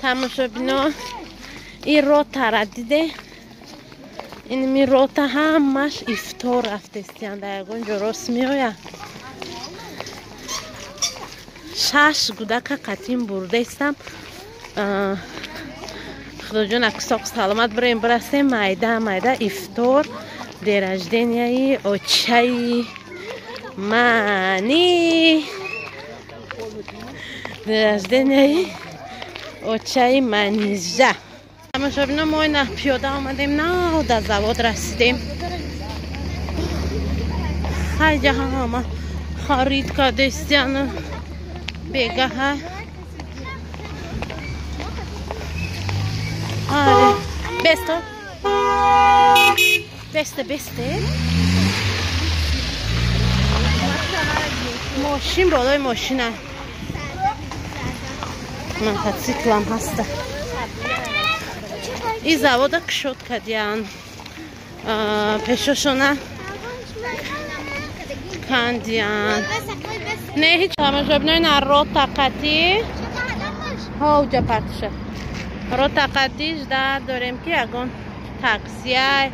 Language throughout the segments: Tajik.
Тамошобино, ин ротара диде, инми рота ҳамаш ифтор рафтестиян, дар ягон ҷо рост меояд. Шаш гудака қатин бурдаистам. Худоҷон, аксоқ саломат бирем, бирасем. Майда майда ифтор день рожденияи очаи мани, день рожденияи очаи Манижа. Тамошобино, мо ина пиёда омадем, нав дар завод расидем. Хайҷа ҳама харид кардестияну бегаҳа. Аре, бесто бесте бесте, мошин болои мошина, мотоциклам ҳаста. И завода кушод кардиян, пешошона кандиян. Не, ҳеҷ. Тамошобинои, на рота қатӣ ҳоуҷа партиша, рота қатӣ жда дорем, ки ягон таксия,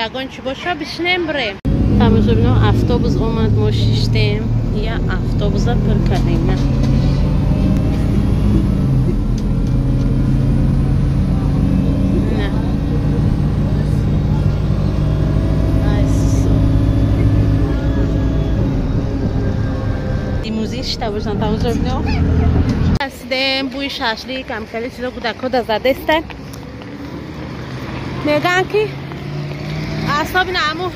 ягон чӣ боша, бишинем, бирем. Тамошобино, автобус омад, мо шиштем, я автобуса пур кардем. На лимузин шита бошанд. Тамошобино, расидем, бӯи шашлик, ҳамхели чизо кӯдакҳо да задеста. Мегӯянд, ки асоби нааму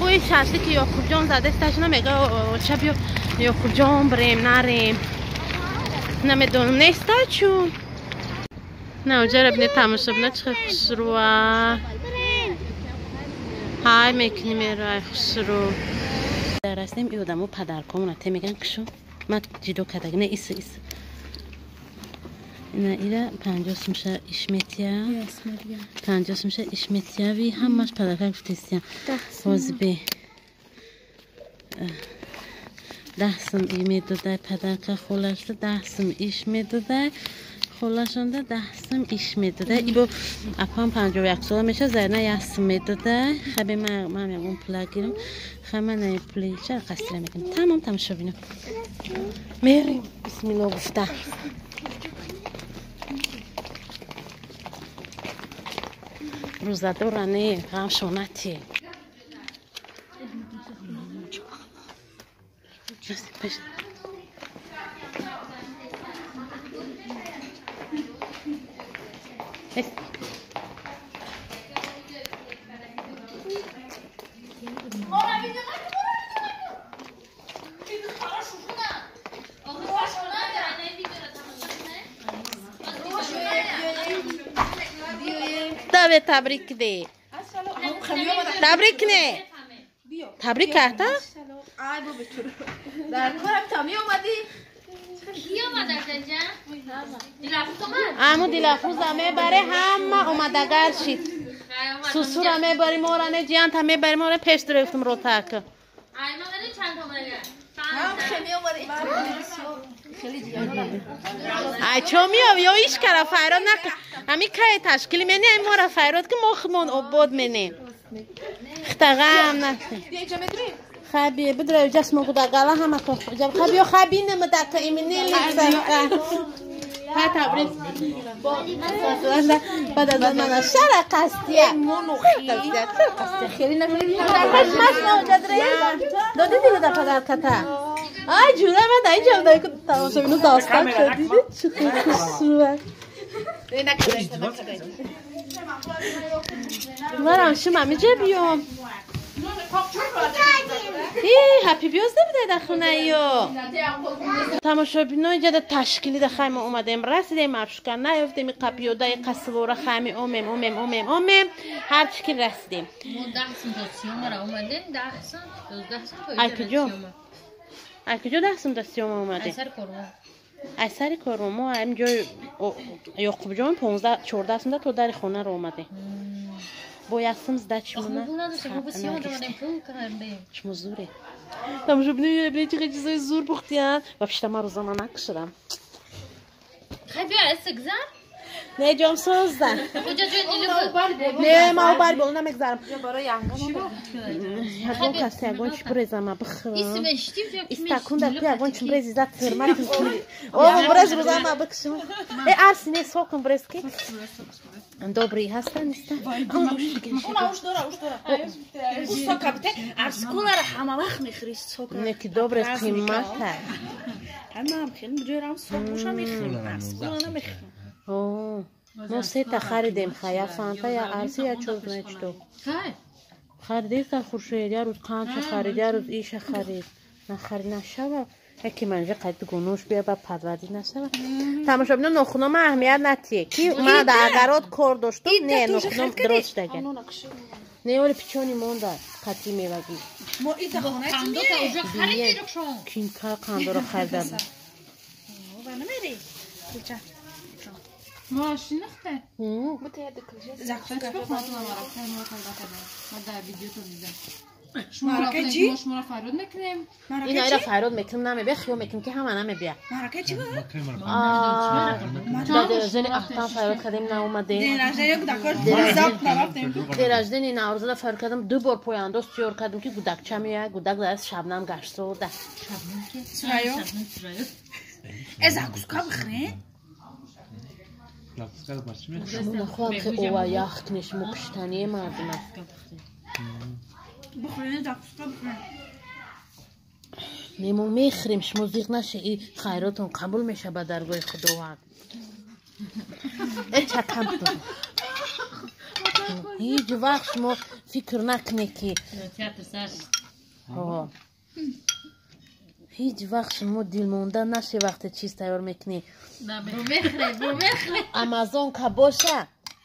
бӯи шашлики Ёқубҷон задесташна. Мега, оча, биё Ёқубҷон бирем, нарем, намедонам, неста чун наоҷара бине. Тамошобино, чӣ хел хушрӯа, ҳай мекунӣ, мерай хушрӯ. Расидем, и одамо падаркомона те меган, кишу ман ҷидо кардаг. Не, ис ис, ина ира 50 сумша ишметия, 50 сумша ишметияви, ҳамаш падарка гуфтестия. Ҳозибе 10 сум и медодай падарка, холашда 10 сум иш медодай, холашонда 10 сум иш медодай. Ибо апам 51 сола меша, Зарина 1 сум медодай. Хабе ман ягон пула гирам, хама на пули чара қасдира мекунам. Тамом, тамошобино, мерем, бисмилло гуфта. Рӯзадора не, ғамшонати. Даве, табрик де, табрик, не, табрик карда. Дар корам та меомадӣ. Аму Дилафрӯза мебаре, ҳама омадагар шид. Сусура мебари, мора не, ҷиянта мебари, мора пеш дирефтум ротак. Ай, чо миёв ё иш кара файрод нак, ами кай ташкили мене, ай мора файрод, ки мо худмон обод менем. Хтағам на. Хаби бидра ҷасмо гудагала ҳама то хаби ё хаби намадака иминели сака. Ха, табрик. Баъд аз он мана шара қастия. Қастия хеле маш наоҷадре. Доди дила да падарката. Ай, ҷура, ман дар инҷа дай, тамошобино, достон шуд, диди чӣ хушрӯа. Марам шума миҷа биём. Ҳапи биёз набудай дар хонаё. Тамошобино, иҷада ташкилида хайма омадем, расидем, маршрутка наёфтем, иқа пиёдаи қасвора хайми омем, омем, омем, омем, ҳарчи ки расидем. Ай куҷо? Ай куҷо 10 сум то сиёма омадем? Ай сари корвон. Мо ам ҷои Ёқубҷон 15, 14 сумда то дари хонаро омадем. Бо 1 сум сдачимона. Шумо зуре. Тамошобино, чӣ чизои зур пухтиян. Вообще-то ман рӯзона накушудам. Не ҷом созда. Не, ма бар бол намегзарам. Ягон касе ягон чӣ брезама бихӯрам. Истакун дар ягон чӣ брези зад фирма. О, брез рӯзама бикшам. Э, арси не сокун брез ки. Добрый ҳастан неста? Уш дора, уш дора. Уш сока бите. Арскулара ҳама вақт мехӯри сока. Не ки добре қимата. Ҳамам хеле ҷойрам сок буша мехӯрам. Арскула намехӯрам. О, мо сета харидем, я фанта, я арси, я чё знает что. Харидеста Хуршед, я рӯз қанча харид, я рӯз иша харид. Нахарид нашава. Яке манҷа қайд гунош бия ба падвади нашава. Тамошобино нохунома аҳамият натие. Ки ма дар агарот кор доштум, не нохуном дрост дага. Не оли пичони монда қати мевагӣ. Мо ита хона Кинка қандоро харидам. Ва намери. Кулча. Машинахте. Закуска. Шуморо фарёд мекунем. Ин айра фарёд мекунем, намебия, хиёл мекунем ки ҳама намебия. Марака чӣ буд? Дадержани ахтан фарёд кардем, наомадем. Дераждени Наврӯзада фарёд кардам, ду бор пояндоз тиёр кардем ки гудакча меояд, гудак дар Шабнам гаштзода. Сурайё? Э, закуска бихӯрем? Шумо нахоҳам ки ова ях кунед, шумо куштание мардум аст. Бихӯрем, закуска бихӯрем. Не, мо мехӯрем, шумо зиқ наша, и хайротон қабул мешавад ба даргоҳи Худованд. Э, чакам ту. Ҳеҷ вақт шумо фикр накунед ки ҳеҷ вақт шумо дилмонда наше вақте чиз тайёр мекунӣ. Амазонка боша,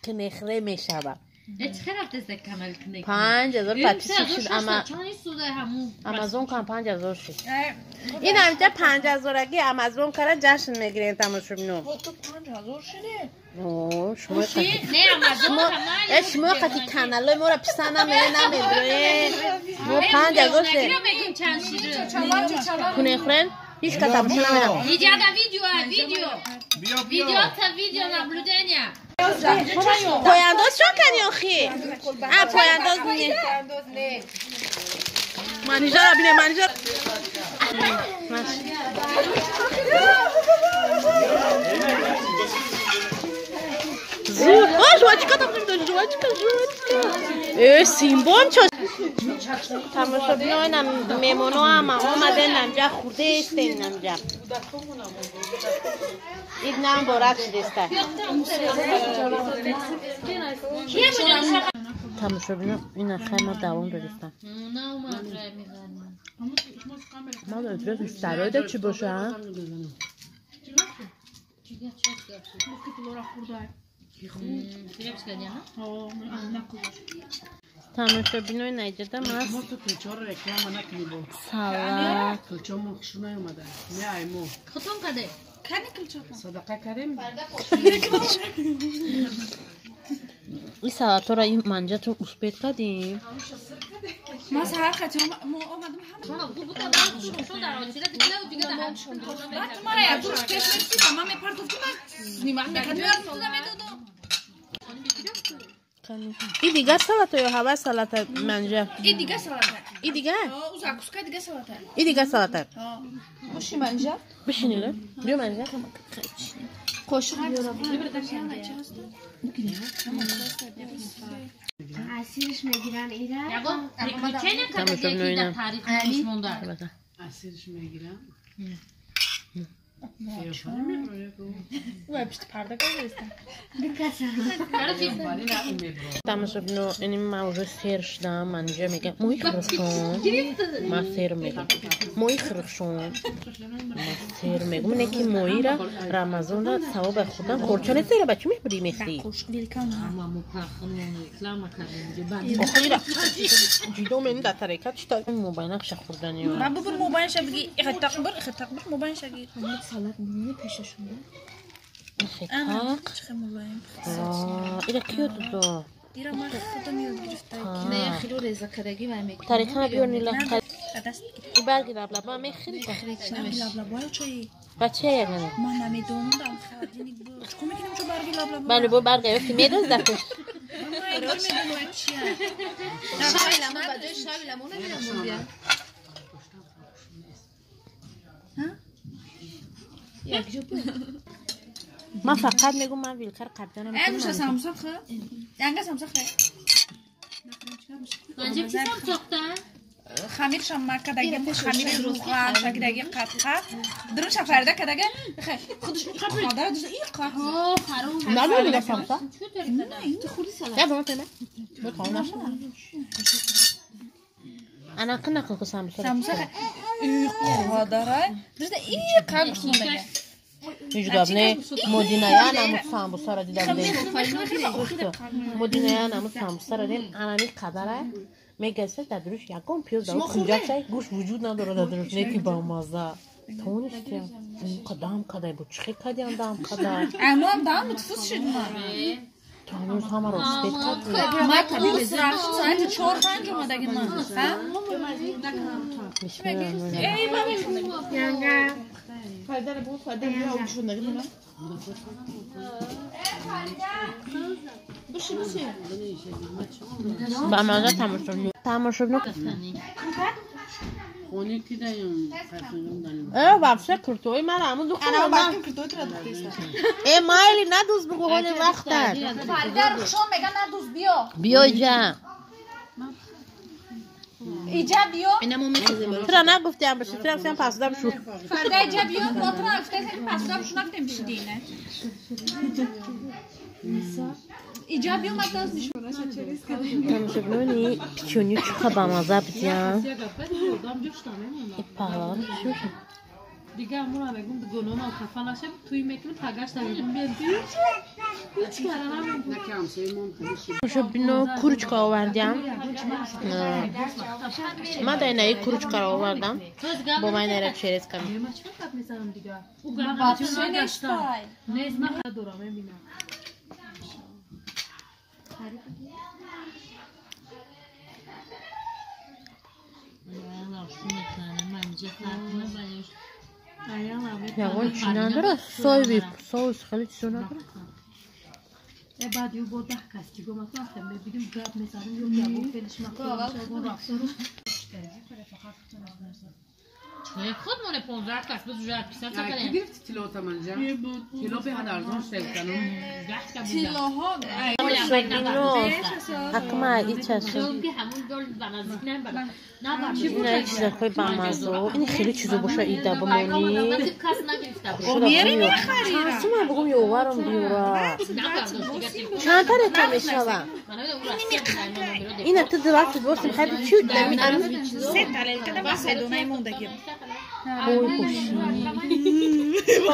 кнехре мешавад. 5000 подписчик шуд. Амазонка 5000 шуд. Ин ҳамҷа 5000-аги Амазонкара ҷашн мегирем, тамошобино. Шумо қати каналҳои моро писа намедроед. Мо 5000 шуд. Кунехрен ҳеҷ кас тамошо намедонад. Пояндоз чон кани охи? А, пояндоз не. Манижара бине, манижара. Зур. О, жвачка там, жвачка, жвачка. Э, симбон чо. Тамошобино инам меҳмоно ҳама омаден намҷа хурдестен намҷа. Ид нам борак шудеста. Тамошобино ина хайма давом додистам. Ман интересно, сароида чӣ боша? Тамошобинои наиҷода мас салат. И салатора ин манҷатон успед кардем. И дигар салата ё ҳава салата манҷа? И дигар салата. И дигар? О, закуска дигар салата. И дигар салата. Буши манҷа? Бишинила. Биё манҷа. Қошуқ биёрам. Асирш мегиран ира. Ягон приключение кардагие ки дар таърих гӯш монда. Асирш мегиран. Тамошобино, ини ман уже сер шудам, манҷа мегам, мои хиршон, ман сер мегам, мои хиршон, ман сер мегам. Не ки моира Рамазонда савоба худам хорча не сера, ба чӣ мебурӣ мехӯрӣ? Охира ҷидо мени дар тарека чита мобайнақша хӯрданӣ. Ман бубур мобайнша биги, ихаттақбир, ихаттақбир мобайнша ги. Салат мини пешашонда. Хетақ. Ира киё додо? Ира ман худам ёд гирифта. Не, хело реза кардагӣ вай мекунам. Тарека биёр нила. Барги лаблаба мехӯрӣ? Лаблабаё чои? Ба чия ягона? Ман намедонам, дар холодильник буд. Чӣ кор мекунем чо барг? Бале бо барга ёфти медоздакуш. Ман фақат мегӯм ман вилкар қабданам. Хамиршам макадаги хамир руған шакидаги қат-қат дурун фарда кадаги худаш қадар и қат надорӣ самса я бо тема бо таона ана қина қилқи самса самса и қадара дурда и қат гуштундаги ҳеҷ гап не модиная намуд самбусаро дидам модиная намуд самбусаро дидем анами қадара мегаса дар дуруш ягон пиёз дар хунҷакшай гӯшт вуҷуд надорад дар дуруш не ки бамаза тонистиям қадам кадай бо чихе кадиам дам кадай амам дам мутфус шуд ма то ҳанӯз ҳамаро спет кардӣ ма кус рафт соати 4-5 омадаги ман эй мами Ба маза тамошобино э вообще куртои мара ҳамун духтар э майли надуз бугу ҳоли вақтат Фарида рухшон мега надуз биё биё иҷа иҷа биё тура нагуфтиам боши тура гуфтиам пасуда бишу Фарида иҷа биё мо тура гуфтем пасуда бишу нагуфтем бишидине иҷа биё ма даз нишон Тамошобинони печенью чуха бамаза бидиям и паҳлава чӣ Дига амура мегум гуноҳам хафа нашам туй мекунем пагашта мегум биё ҳеҷ кара намегум. Тамошобино курочка овардиам ман дар инаи курочкаро овардам бо ман инара через кардам. Ягон чӣ надорад? Соеви соус хеле чизо надорад? Баъд ю бо даҳ кас дигом атам мебинем гап мезанем ё ягон фелиш Худ моне 15 кас буд уже отписаться кардем. Гирифти тиллота манҷа? Тилло беҳад арзон шуда тиллоҳо акма ичашу ина чизакҳои бамазо ин хеле чизо боша ида бимонӣ чанд сума бугум ёварам биёра чандта река мешава ина ту двадцать восемь хади чӣ се тарелкада ма седонаи мондагим вой бошӣ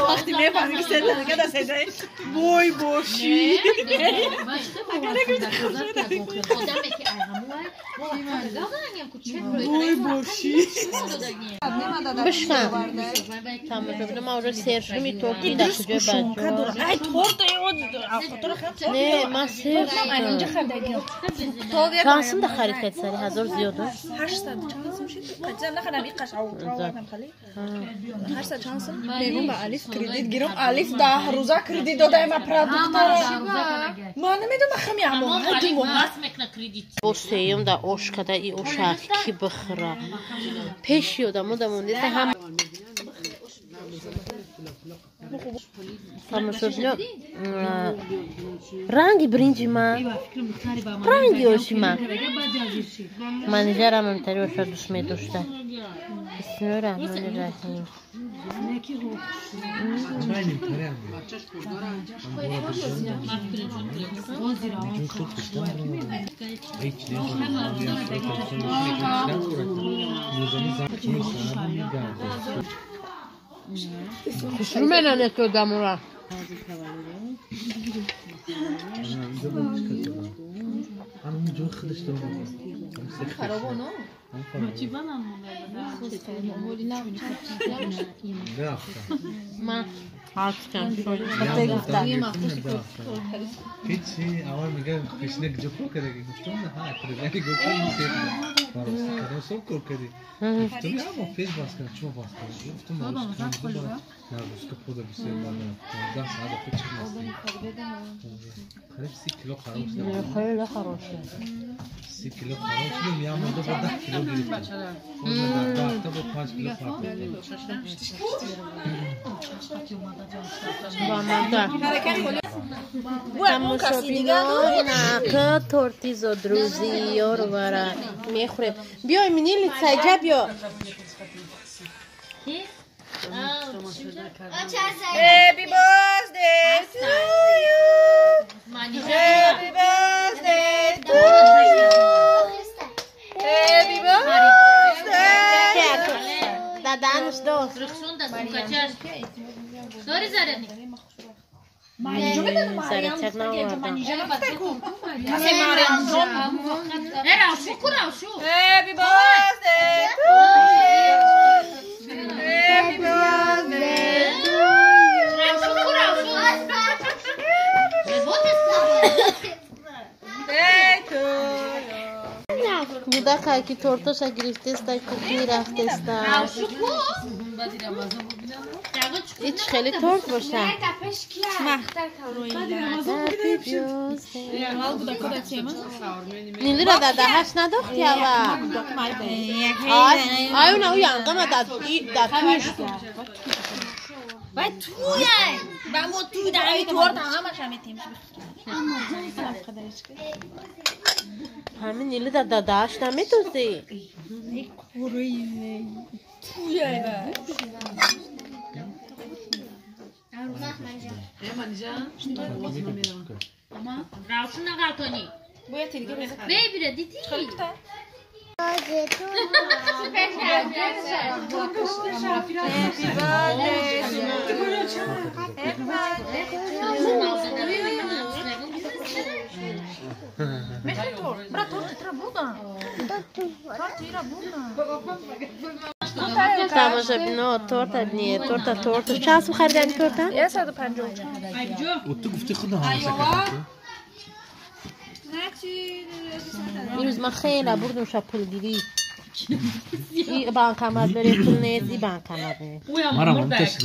вақти мефаҳмӣ ки се тарелкада седонаи вой бошӣ вой бошӣ бишкан тамошобино ман уже сер шудам и торти дар куҷои баҷо ай торт не ман сер шудам чанд сум да харид кард сари ҳазор зиёд 800 чанд сум шид қаҷам нахарам иқаш овардам хали 800 чанд сум мегум ба алиф кредит гирам алиф 10 рӯза кредит додаи ма продуктара ман намедонам хами амон бо сеюм да ош када и оша ки бихӯра пеши одамо да мондеса ҳам тамошобино ранги биринҷи ман ранги оши ман манижарам имтари оша дӯст медошта бисмиллоҳи раҳмони раҳим Хушрӯ менанед то дамура. Ман هیچی اول میگه پیشنه کجا کار کرده گفتم نه ها ترجمه گفتم نیست کدام صبح کار کردی گفتم نه ما پیش باز کردم چون باز کردم گفتم نه نه روز که پودا بسیار بعد 10 ساعت فکر نیست. قریب 30 کیلو خراب شد. خیلی خراب شد. 30 کیلو خراب شد. میام دو با 10 کیلو گرفتم. باز در 10 تا با 5 کیلو خراب شد. با من تماشابینا تورتی زودروزی یارو برا میخوریم. بیا مینیلی سایجا بیا. Happy birthday to you. Happy birthday to you. Happy birthday. دادانش دوست. Happy birthday to you. Happy birthday to you. Кӯдака ки торташа гирифтеста, кухни рафтеста. Ич хеле торт боша. Нилира дар даҳаш надохти ава. Ай уна ӯ янгама дар туш. Вай туяй. Ба мо туй дар ами торт ҳамаша метем. Ҳамин нили дар даҳаш наметозӣ. Туяй. тамошобино торта не торта торта чанд сум харидани торта? 154. و تو گفتی خود همشه کردم. имрӯз ман хеле бурдум ша пулгирӣ. И банкомат берем пул нест, и банкомат нест. مرا منتشر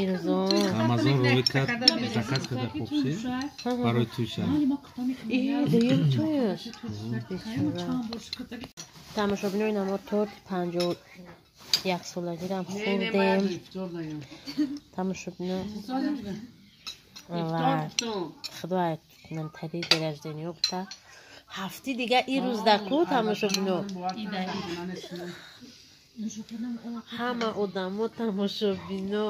имрӯзо Амазон روی کرد заказ карда хубши барои туша. И дуюм чӯш. Тамошобино инамо торти 51 солагирам хӯрдем. Тамошобино ва худо намтари день рождения ҳафти дига ин рӯзда ку тамошобино ҳама одамо тамошобино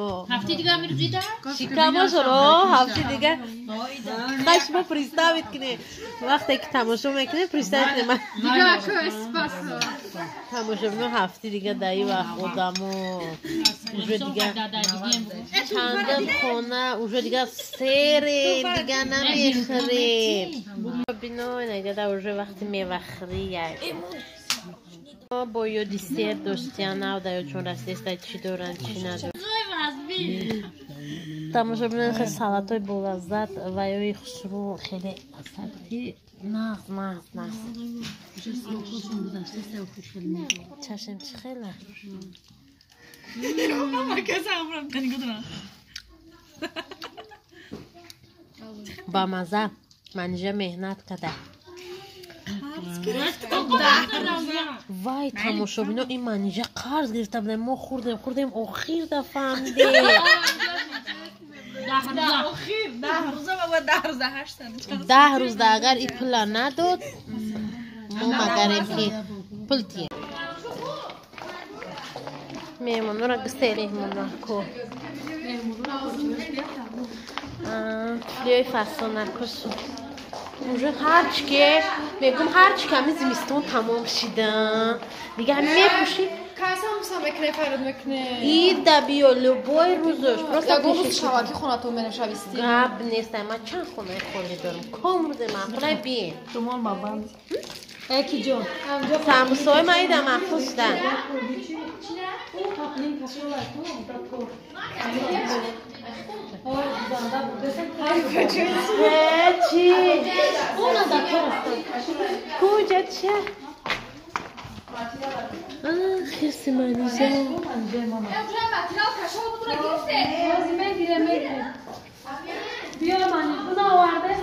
шикамошоно ҳафти дига хай шумо представить кунед вақте ки тамошо мекунед представить кунед тамошобино ҳафти дига дар ин вақт одамо уже дига чандам хона уже дига серем дига намехӯрем. Бино инагада уже вақти мевахӯрӣ бо ёди сер доштиян навда ё чун расиста чӣ доранд чӣ надоранд. Тамошобино хеле салатҳои болаззат ва ёи хушрӯ хеле асабӣ нағз нағз нағз. Чашм чӣ хела? Ба маза манижа меҳнат када. Вай тамошобино ин манижа қарз гирифта будем мо хӯрдем хӯрдем охир да фаҳмидем. 10 рӯзда агар и пула надод мо магарем ки пул тием. Меҳмонора густелеҳмонро ку. Туфлиҳои фасонакошу. Уже ҳарчи ки мегум ҳарчи ки ҳамин зимистон тамом шидан дига ҳамин мепӯшӣ. Касам мекне фард мекне. Ида биё любой рӯзош просто ягон рӯз шаваки хонатон менашависти. Гап нест, ман чанд хонаи холӣ дорам. Ком рӯзе маъқулай биен. Шумон мабанд. Эки ҷон. Самбусои ман ида маъқул шудан. Чӣ? Куҷа чия? Хирси манижа. Биё манижа.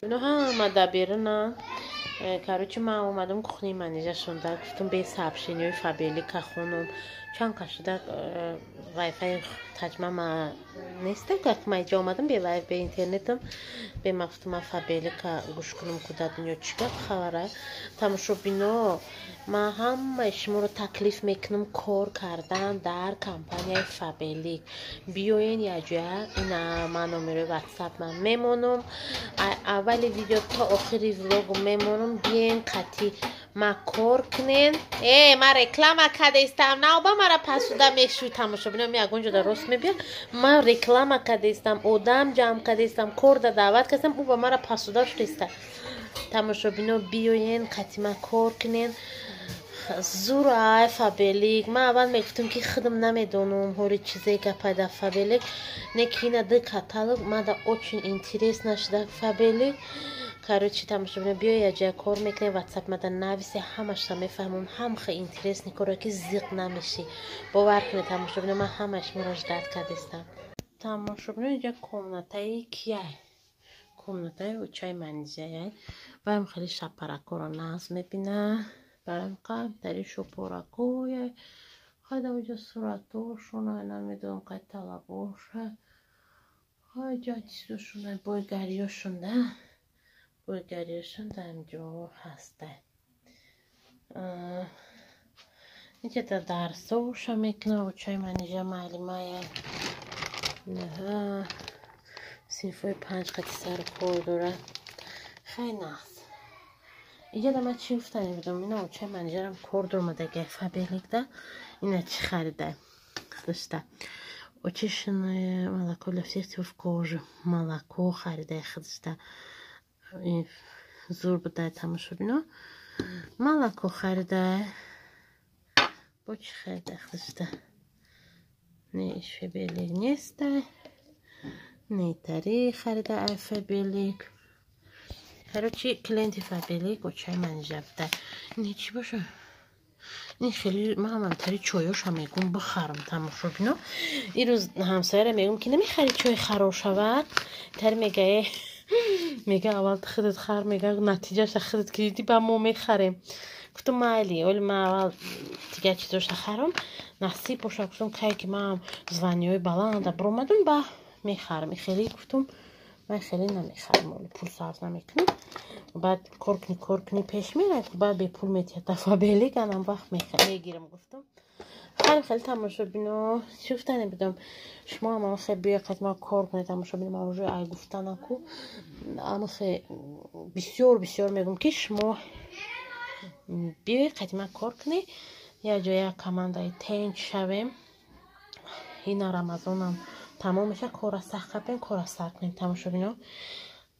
Ино ҳама даберина. Короче, ман омадам кухни Манижа шунда, гуфтам бе сообщениҳои Фаберлика хонум. Чанд кашида вайфай таҷма ма неста, как ма иҷа омадам бе вайф, бе интернетам, бе ма гуфтам ма Фаберлика гӯш кунам, куда дунё чӣ гап хабара. Тамошобино, ман ҳамаи шуморо таклиф мекунам кор кардан дар компанияи Фаберлик. Биёен яҷоя, ина ман номерои ватсап ман мемонам, аввали видео то охири влогу мемонам, биен қатӣ ма кор кунен. Э, ма реклама кадаистам, наоба мара пасуда мешӯй. Тамошобино, ми ягон ҷода рост мебиёд, ман реклама кадаистам, одам ҷамъ кадаистам, корда даъват кардам, ӯ ба мара пасуда шудаиста. Тамошобино, биёен қатӣ ма кор кунен. Зур ай Фаберлик. Ман аввал мегуфтам, ки худам намедонам ҳоли чизе гапай дар Фаберлик, не ки ина ду каталог мада очень интересно шуда Фаберлик. Короче, тамошобино, биё яҷоя кор мекунем, ватсап мада нависе, ҳамаша мефаҳмам, ҳам хел интересный коро, ки зиқ намешӣ. Бовар кунед, тамошобино, ман ҳамаи шуморо ждать кардистам. Тамошобино, инҷа комнатаи кияй? Комнатаи очаи Манижаяй. Ваям хеле шапаракоро нағз мебина, барам камтари шопоракояй. Хайда, оҷа суратошона, намедонам, қай талабоша, ҳайҷа чизошона, бойгариёшонда, бойгариёшон дар инҷо ҳаста. Инҷа да дарсоша мекуна очаи Манижа, маълимая, синфои панҷ қати сару кор дорад. Хай, нағз. Иҷа да ман чӣ гуфтани будам? Ина очаи Манижарам кор доромадаги Фаберликда. Ина чӣ харида худашта? Очищенное молоко для всех типов кожи, молоко харида худашта. Зур будай, тамошобино, молоко харида. Бо чӣ харида худашта? Не, иш Фаберлик неста, не, тари харида ай Фаберлик. Короче, клиенти Фаберлик очаи Манижа буда. Не, чӣ боша ин? Хеле ман тари чойоша мегум бихарам. Тамошобино, ирӯз ҳамсояра мегум, ки намехари чой хароб шавад? Тари мегае, мега, аввал худат хар, мега, натиҷаша худат ки дидӣ, ба мо мехарем. Гуфтам, майли, оли ман аввал дигар чизоша харам, насиб боша, гуфтам, кай ки ман званиҳои баланда биромадам, ба мехарам. Хеле гуфтам, ман хеле намехарам, оли пул сарф намекунам. Баъд кор кунӣ, кор кунӣ, пеш мерад, баъд бепул метиҳад да Фаберлик, анам вақт мегирам, гуфтам. Хеле хеле, тамошобино, чӣ гуфтане будам? Шумо ҳам хе биё қати кор кунед. Тамошобино, ман уже ай гуфтанаку амхе бисёр бисёр мегӯм, ки шумо биёед қати ман кор кунед, як ҷоя командаи тенч шавем. Ина Рамазонам тамом меша, кора сахт кардем, кора сар кунем. Тамошобино,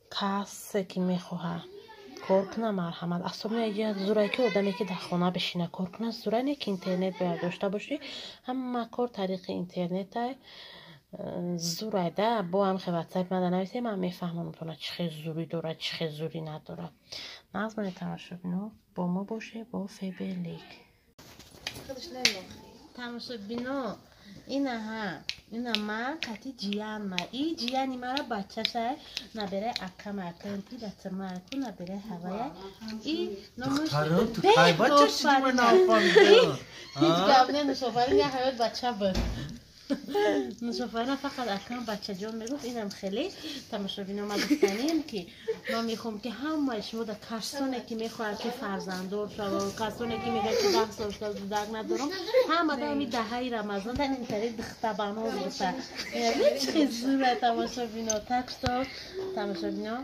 касе ки мехоҳад кор куна, марҳамат. Особенно зурае ки одаме ки дар хона бишина кор куна, зура не ки интернет бояд дошта бошӣ, ҳама кор тариқи интернетай, зурайда. Бо ҳам хе ватсап мада нависем, ман мефаҳмам тона чӣ хел зурӣ дорад, чӣ хел зурӣ надорад. Нағз монед, тамошобино, бо мо боше, бо Фаберлик. Тамошобино, инаҳа, ина ман кати ҷиянма, и ҷияни мара бачаша, набераи акама, акаи датирмааку, набераи ҳавая и. Духтарам, ту кай бача шудӣ, ман нафаҳмидам. Ҳеҷ гап не, Нушофарин я ҳаёт бача буд. Нушофарина фақат акам бачаҷон мегуфт. Инам хеле, тамошобино, ма гуфтанем, ки ман мехоҳам, ки ҳамаи шумо да касоне ки мехоҳад, ки фарзанддор шаванд, касоне ки мегӯяд, ки 10 сол шуда дудак надорам, ҳама да ҳами даҳаи Рамазон дар ин тариқ духтабаноз боша. Чӣ хел зура, тамошобино. Так что, тамошобино,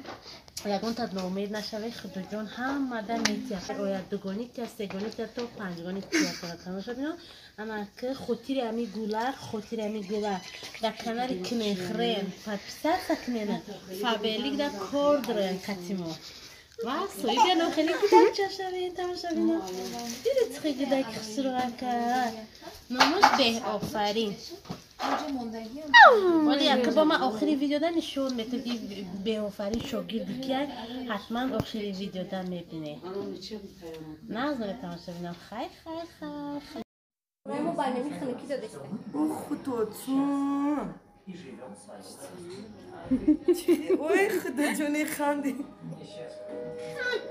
ягон та ноумед нашавед, худоҷон ҳамада метиҳад, оя дугоник тия, сегоник тия, то панҷгоник тия. Тамошобино, ана ки хотири ами гула, хотири ами гула дар канали кнехрен подписаться кунена, Фаберлик да кор дорен катимо ва соибиано хеле гудакча шавед. Тамошобино, дидед, хеле гудаки хусруака, номуш Беҳофарин. Оли яка ба ман охири видеода нишон метам, и Беҳофарин шогирди кия, ҳатман охири видеода мебинед. Нағз, тамошобинам, хай, хай, хай. Мо барномаи хунукӣ додастем. Худотун. Ой, худо ҷони ханди.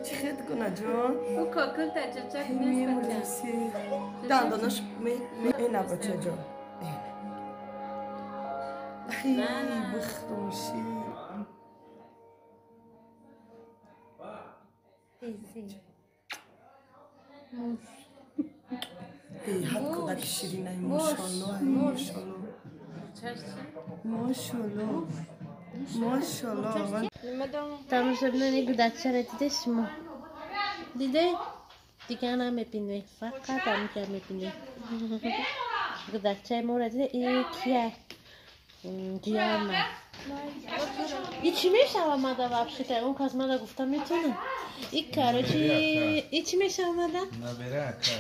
Чӣ хед куна ҷон? Ӯ кокул та чачак нест. Дандонаш ина бача ҷон. Ай, бихтумши. Беҳад кӯдаки ширинай, мошалло, мошалло. Мошалло. Мошалло. Тамошобинони гудакчаро диде шумо? Диде? Дигар намебинед, фақат ҳаминҷа мебинед. Гудакчаи моро диде? И кия? Ҷиана. И чӣ мешава мада вообще-то? Он кас мада гуфта метавонад? И короче, и чӣ мешава мада? Набера ака.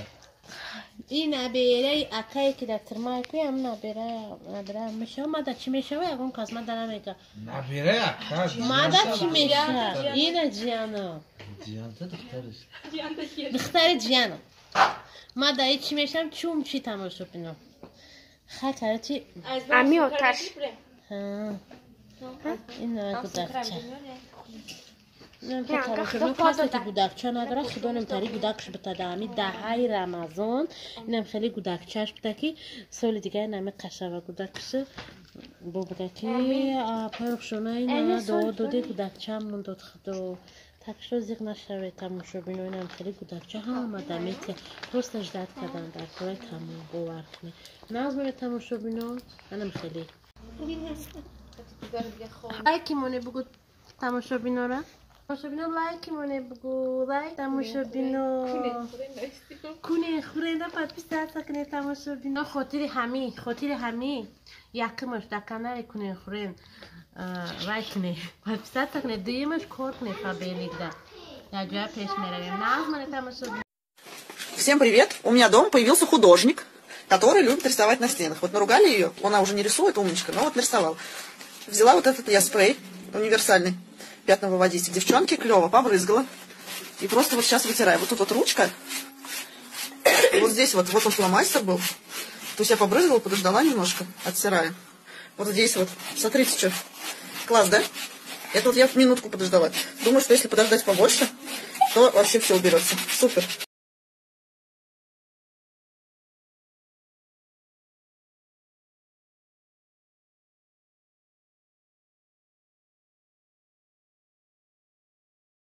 И набераи акае ки дар тирмаи ку ям набера мешава мада чӣ мешава? Ягон кас мада намега. Набераи ака. Мада чӣ мешава? Ина ҷиана. Ҷианта духтариш. Духтари ҷиана. Мада и чӣ мешавам? Чум чӣ тамошо бинам. Ха, короче, Ами оташ. Ина гудакча. Касе ки гудакча надорад, худо немтари гудакш битада. Ами даҳаи Рамазон инам хеле гудакчаш буда ки соли дигар нами қашава гудакш бо буда ки пойрухшона ина дуо доде гудакчаам мондод худо. Так что зиқ нашавед тамошобино, инам хеле гудакча ҳама дамете. Просто ждать кардан дар кораи тамом бовар кунед. Назмоне тамошобино, анам хеле. Лайки моне бугу тамошобинора. Тамошобино лайки моне бугу, лайк тамошобино. Куне хуренда подписаться кунед тамошобино. Хотири ҳами, хотири ҳами якумаш дар канали Куне хурен лайк кунед, подписаться кунед, дуюмаш кор кунед фабеликда. Дар ҷоя пеш меравем. Назмоне тамошобино. Всем привет! У меня дома появился художник, который любит рисовать на стенах. Вот наругали ее, она уже не рисует, умничка, но вот нарисовала. Взяла вот этот я спрей универсальный, пятна выводить. Девчонки, клево, побрызгала. И просто вот сейчас вытираю. Вот тут вот ручка. Вот здесь вот, вот он фломастер был. То есть я побрызгала, подождала немножко, оттираю. Вот здесь вот, смотрите, что. Класс, да? Это вот я минутку подождала. Думаю, что если подождать побольше, то вообще все уберется. Супер.